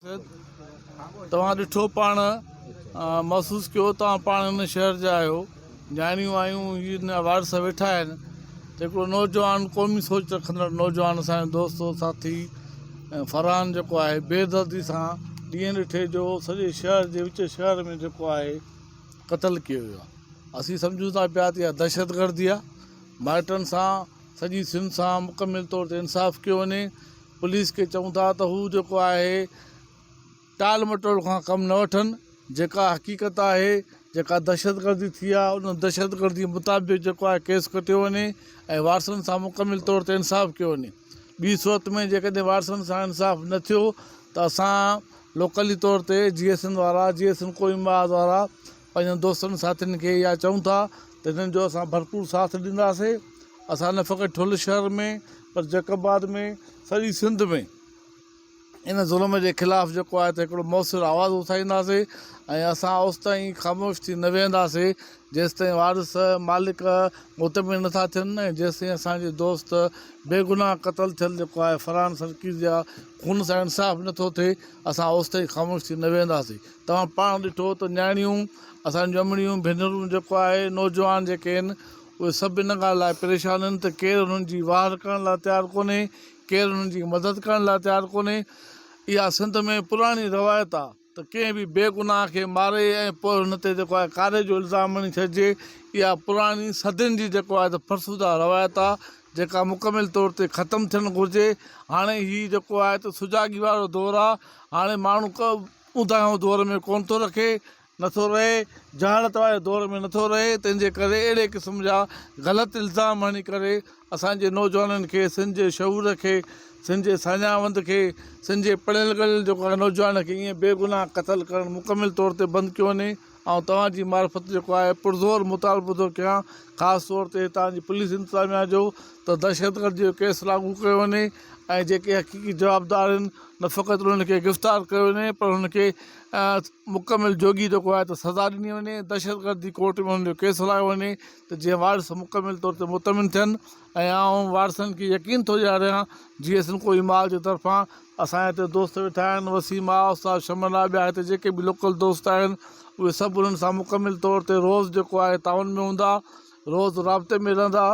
توهان ڏٺو پاڻ محسوس ڪيو توهان پاڻ هن شهر جا آهيو نياڻيون آيون هي هن جا وارث ويٺا آهن ته هڪڙو نوجوان قومي سوچ رکندڙ نوجوان اسانجو دوست ساٿي فرحان جيڪو آهي بي دردي سان ڏينهن ڏٺي جو سڄي شهر جي وچ شهر ۾ جيڪو آهي قتل ڪيو ويو آهي اسين سمجهون ٿا پيا ته اها دهشتگردي آهي مائٽن سان سڄي سنڌ سان مڪمل طور تي انصاف ڪيو وڃي پوليس کي چئون ٿا ته هو جيڪو آهي ٽال مٽول کان ڪم نه وٺن جيڪا حقيقت آهي جيڪا دهشتگردي ٿي آهي ان دهشتگردي مطابق جيڪو آهي ڪيس ڪٽيو وڃي ۽ وارثن سان مڪمل طور تي انصاف ڪيو وڃي ٻي صورت ۾ جيڪڏهن وارثن سان انصاف نه ٿيو ته اسان لوڪلي طور تي جي ايس اين وارا جي ايس اين ڪوئي محاذ وارا پنهنجن دوستن ساٿين کي اها چئون ٿا ته هنن جو اسان ڀرپور ساٿ ڏينداسين اسان نه فقط ٺل شهر ۾ پر جيڪب آباد ۾ سڄي سنڌ ۾ ان ظلم جي خلاف جيڪو آهي ته هڪڙو موثر آواز اٿارينداسين ۽ اسان اوستائين خاموش ٿي نه ويهنداسين جيستائين وارث مالڪ مطمئن نٿا ٿين ۽ جيستائين اسان جي دوست بيگناهه قتل ٿيل جيڪو آهي فرحان سرڪيز جا خون سان انصاف نٿو ٿئي اسان اوستائين خاموش ٿي نه ويهنداسين توهان پاڻ ڏٺو ته نياڻيون اسان جون امڙيون ڀينرون جيڪو آهي نوجوان جيڪي آهن اهي سڀ ان ڳالهه لاء پريشان آهن ته ڪير انهن جي واهر ڪرڻ لاء تيار ڪونهي، ڪير انهن جي مدد ڪرڻ لاء تيار ڪونهي. اها سنڌ ۾ پراڻي روايت آهي ته ڪنهن به بيگناهه کي ماري ۽ پوء ان تي جيڪو آهي ڪاري جو الزام هڻي ڇڏجي. اها پراڻي صدين جي جيڪو آهي ته فرسوده روايت آهي جيڪا مڪمل طور تي ختم ٿيڻ گهرجي. هاڻي هي جيڪو آهي ته سجاڳي وارو دور آهي. هاڻي ماڻهو اونداهيون دور ۾ ڪونه ٿو رکي. نٿو رهي، جهالت واري دور ۾ نٿو رهي، تنهن جي ڪري اهڙي قسم جا غلط الزام هڻي ڪري اسان جي نوجوانن کي، سنڌ جي شعور کي، سنڌ جي ساڃاهه وند کي، سنڌ جي پڙهيل ڳڙهيل جيڪو آهي نوجوان کي ائين بيگناهه قتل ڪرڻ مڪمل طور تي بند ڪيو وڃي. آئون توهان جي معرفت جيڪو آهي پرزور مطالبو ٿو ڪيان خاص طور تي هتان جي پوليس انتظاميا جو ته دهشتگردي جو ڪيس لاڳو ڪيو وڃي ۽ جيڪي حقيقي جوابدار آهن نه فقط انهن کي گرفتار ڪيو وڃي پر انهن کي مڪمل جوڳي جيڪو آهي ته سزا ڏني وڃي دهشتگردي ڪورٽ ۾ انهن جو ڪيس هلايو وڃي ته جيئن وارث مڪمل طور تي مطمئن ٿين ۽ آئون وارثن کي يقين ٿو ڏياريان جي ايس اين ڪوئي مال جي طرفان اسان جا هتي دوست ويٺا آهن وسيم آ استاد شمن آ ٻيا هتي جيڪي به لوڪل دوست آهن اهي سڀ انهن سان مڪمل طور تي روز جيڪو آهي تعاون ۾ هوندا روز رابطي ۾ رهندا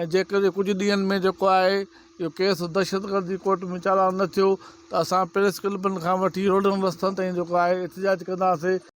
۽ جيڪڏهن ڪجهه ڏينهن ۾ جيڪو آهي اهو ڪيس دهشتگردي ڪورٽ ۾ چالان نه ٿيو ته اسان پريس ڪلبن کان وٺي روڊن رستن تائين جيڪو آهي احتجاج ڪنداسين.